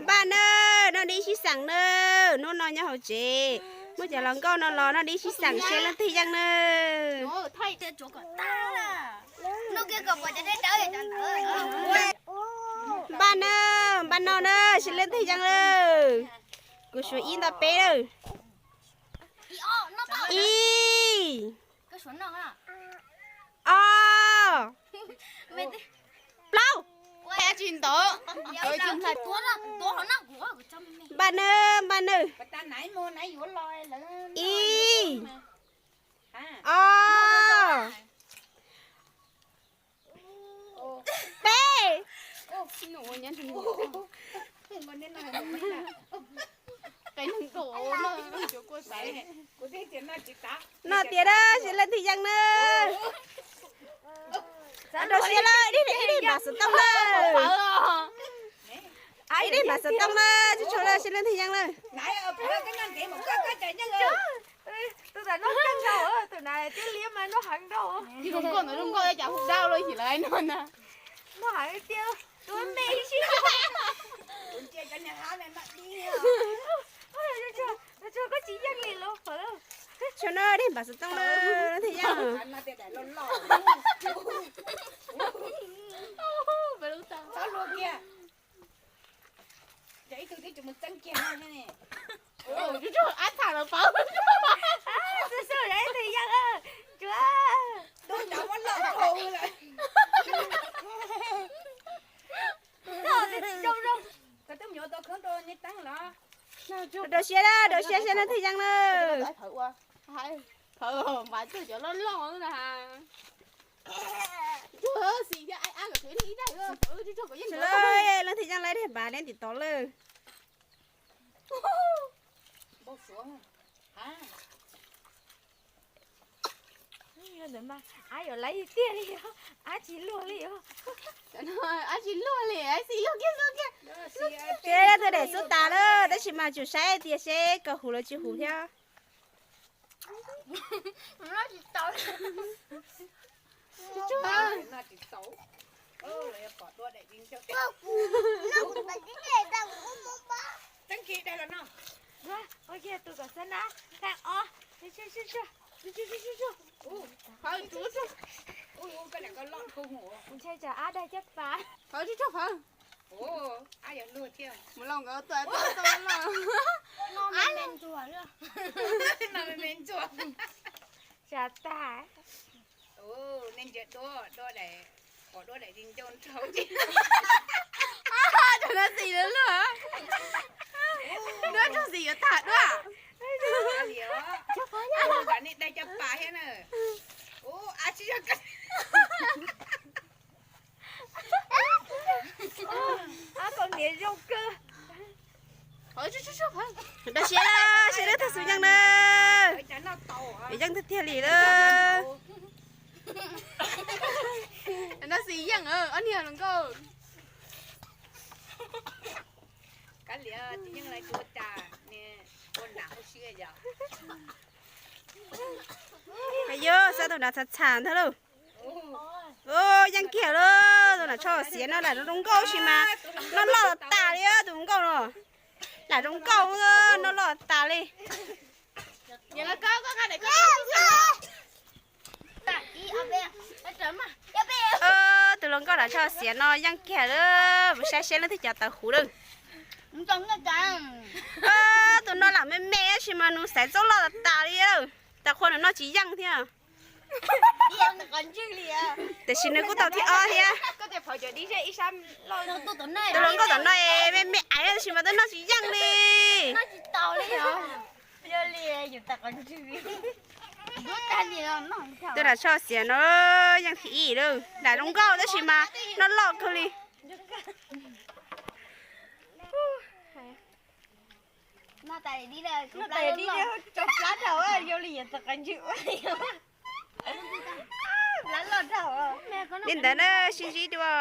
Npaj nawb, noj dib sib xeem nawb, hnub no nyob hauv tsev muaj cov hluas nkauj no los noj dib sib xeem seb leej twg yeej nawb. Npaj nawb, npaj no nawb seb leej twg yeej lawm. Kuv suav ib ntau peb lawm. Ib, ob, plaub. Tsis ntov. Npaj nawb, npaj nawb. Ib, ob, peb. Noj tiag na, seb leej twg yeej na. Rau siab lawm, ib leeg npam xov tooj na. Ib leeg npam xov tooj na, tsuag tsuag seb leej twg yeej lawm. Tus ntawm noj kawg nkaus, tus na thiab liab mas noj heev nraud. Zoo nkauj ntawd zoo nkauj cas hu dab los yim lawv no na. Noj heev tiag, tus me ib sib. Koj tsis yeej li los pawv. Tsuag no, ib leeg npam xov tooj na, leej twg yeej. Ab tham los pawv. Xub xub ib tug yeej, tsuag. Rau siab, rau siab seb leej twg yeej na. Pawv mas txawj cov loj loj na. Leej twg yeej lawm, dej npam neb tim tod lawm. Ab yuav laiv tiag li os, ab tsis luag li os. Ab tsis luag li, ab xis luag kiag xwb kiag. Ces leej twg daim xub tas lawm, tab sis mas tsum saib tias seb koj huv los tsis huv thiab. Tus kom xab na, thaj ob. Ntshai tsam ab dag caj pas. Mus los nkawd tuaj tuaj tuaj los. Tsam tag. Nej ntsia duab, duab daim, pom duab daim di ncauj nrau. Cov no xis lawm luaj. Duab tsuag xis yuav tag duab. Ab, nej daig caj pas thiab na. Ub, ab tsis yog. Ab, kaus hniav zoo kawg. Rau siab, siab lawm tag xus yeej na. Yeej tiag tiag li lawm. No xis yeej, ob niag hluas nkauj. Kab liam tsis yeej lawv tsis ua cas, ua nam ua siab yom. Yog xav tus nam txhav txhav ntag lauj. Yeej kiag lawm, tus nam tshaj xiav no lam zoo nkauj sis mas noj loj tas li tus nkauj no. Lam zoo nkauj noj loj tas li. Tus hluas nkauj lam tshaj xiav no yeej kiag lawm, mus saib seb leej twg cov tawv huv lawm. Tus no lam me me tab sis mas nws xaiv txauj loj tas tas li, tas qhua nws noj tsis yeej thiab. Tiam sis nws kuj tau thib ob thiab. Tus hluas nkauj tom no me me aiv tab sis mas twb noj tsis yeej li. Tus nam tshaj xiav no yeej thib ib lawm, lam zoo nkauj tab sis mas noj loj kawg li. Li ntawd na, sib ntsib dua.